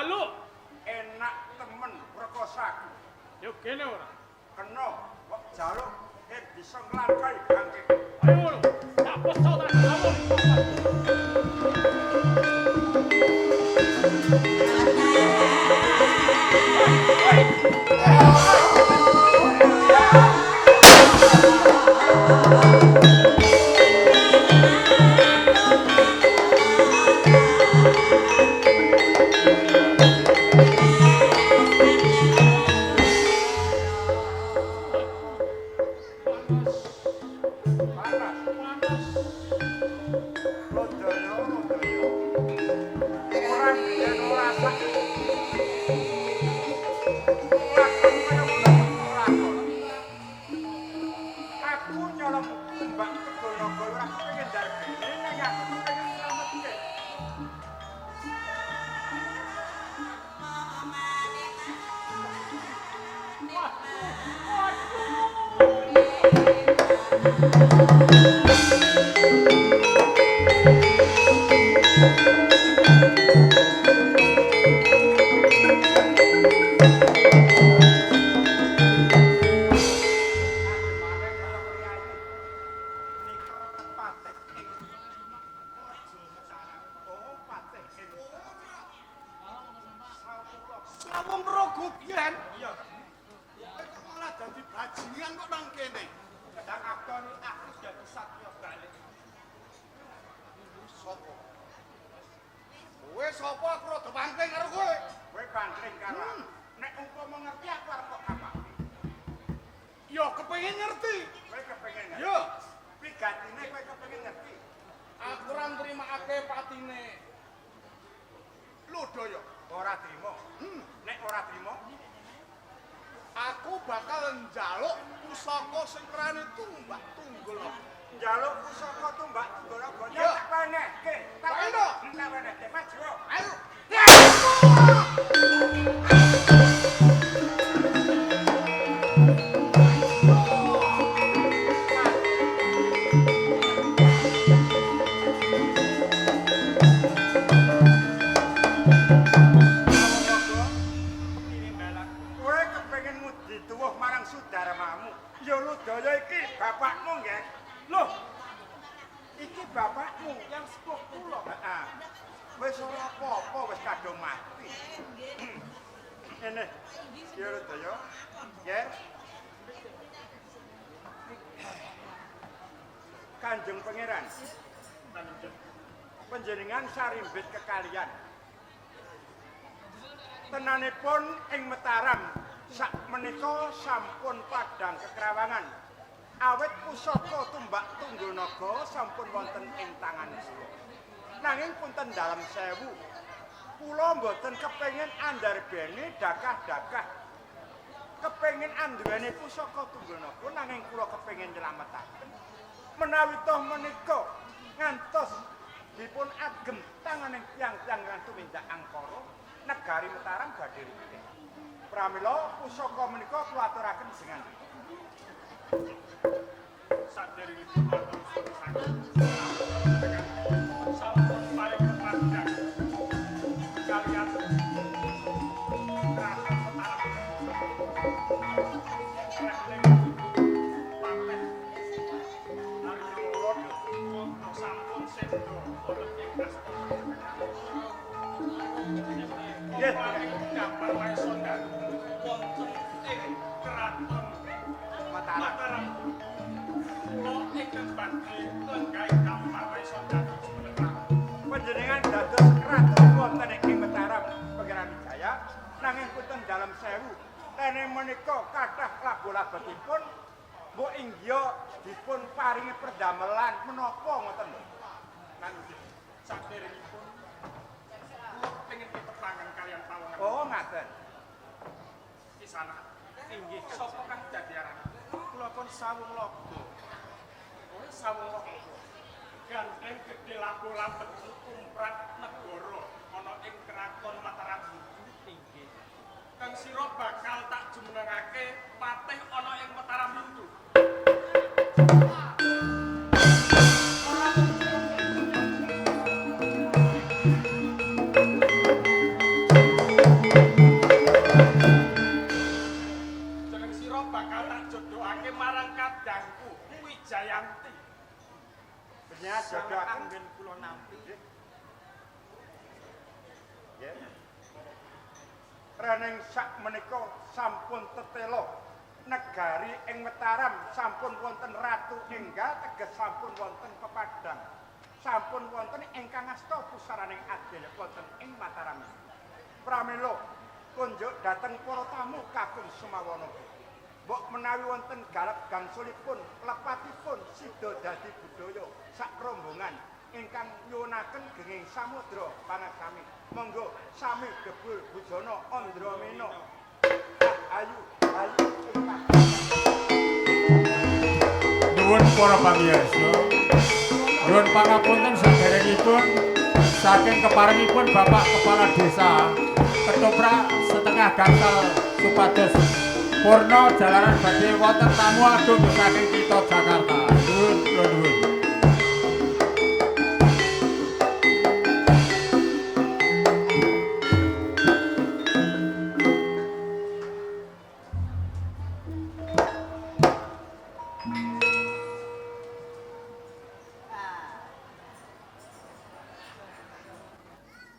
Jaluk. Enak temen rekosaku. Yo kene ora. Kena kok jaluk yen bisa nglangkai bangke. Ayo ngono. Tak peso tak ngawur. Panas. Panas. Lodaya, lodaya. Ora biyen ora sak. Lakon kaya ngono ora kok. Aku nyolong tumbak Tegal Naga ora kepengin darbene ning aku kepengin slametke. Sawung Praga biyen. Iya. Kowe kok malah dadi bajingan kok nang kene. Sedang akoni aku dadi satya balik. Sopo? Kowe sapa aku rada pangkring karo kowe? Kowe bangkring karo aku. Nek umpama ngerti aku arep kok kapake. Ya kepengin ngerti. Kowe kepengin ngerti. Ya, Pigatine kowe kepengin ngerti. aku ora nrimakake patine. Lodaya. Ora trimo. Nek ora trimo, Aku bakal njaluk pusaka sing kerane tumbak tunggul. njaluk pusaka tumbak Tungganaga. Ya. Ya tak wenehke. Tak Ayo. Tak wenehke maju. Ayo. Kowe kepengin ngudi tuwuh marang sudarmamu. Ya Ludaya iki bapakmu nggih. Loh. Iki bapakmu Yang sepuh kula. Heeh. Wis ora apa-apa, wis kadung mati. Ngene. Ya Ludaya. Nggih. Kanjeng Pangeran. Panjenengan sarimbit kekalian. Tenanipun ing Mataram sak menika sampun padhang kekrawangan. Awit pusaka tumbak Tunggulnaga sampun wonten ing tangan kula. Nanging punten dalem sewu, kula mboten kepengin andarbene dakah-dakah. Kepengin anduweni pusaka Tunggulnaga nanging kula kepengin nylametaken. Menawi toh menika ngantos dipun agem tanganing tiyang-tiyang kang tumindak angkara negari Mataram badhe ripih. Pramila pusaka menika kula aturaken jenengan. Saderengipun matur suwun sanget. Sampun paring pepadang kaliyan Kraton Mataram. Rehling pateh Arya Londo sampun sedo wonten ing astana. Nggih. Paring gambar Maesondalu wonten ing Kraton Mataram. Mataram. Kula ingkang badhe nglenggahi gambar Maesondalu jumeneng. Panjenengan dados ratu wonten ing Mataram Pangeran Wijaya nanging punten dalem sewu. Tene menika kathah lagu-lagutipun mbok inggih dipun paringi perdamelan menapa ngoten lho. Nanging saderengipun kula pengin tetepangan kaliyan pawongan. Oh ngaten. Kisana. Inggih, sapa kang dadi aran? Kula pun Sawung Laga. Kowe Sawung Laga. Gandeng gedhe labu-labet tumrap negara ana ing Kraton Mataram. Inggih. Kang sira bakal tak jumenengake patih ana ing Mataram Hindu. Ternyata jodohaken anggen kula nampi. Nggih. Rening sak menika sampun tetela negari ing Mataram sampun wonten Ratu Enggal, teges sampun wonten pepadang. Sampun wonten ingkang asta pusaraning adil wonten ing Mataram. Pramila kunjuk dhateng para tamu kakung Sumawana. Mbok menawi wonten galap gangsulipun lepatipun sida dadi budaya sak rombongan ingkang nyuwunaken genging samudra pangaksami. Monggo sami debul bujana Andramena. Ayu ayu ingkang Nuwun para pamirsa. Nyuwun pangapunten saderengipun saking keparengipun Bapak Kepala Desa ketoprak setengah gangsal supados purna jalaran badhe wonten tamu agung saking kitha Jakarta. Nuwun kula nuwun.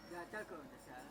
Jajal kok, jajal.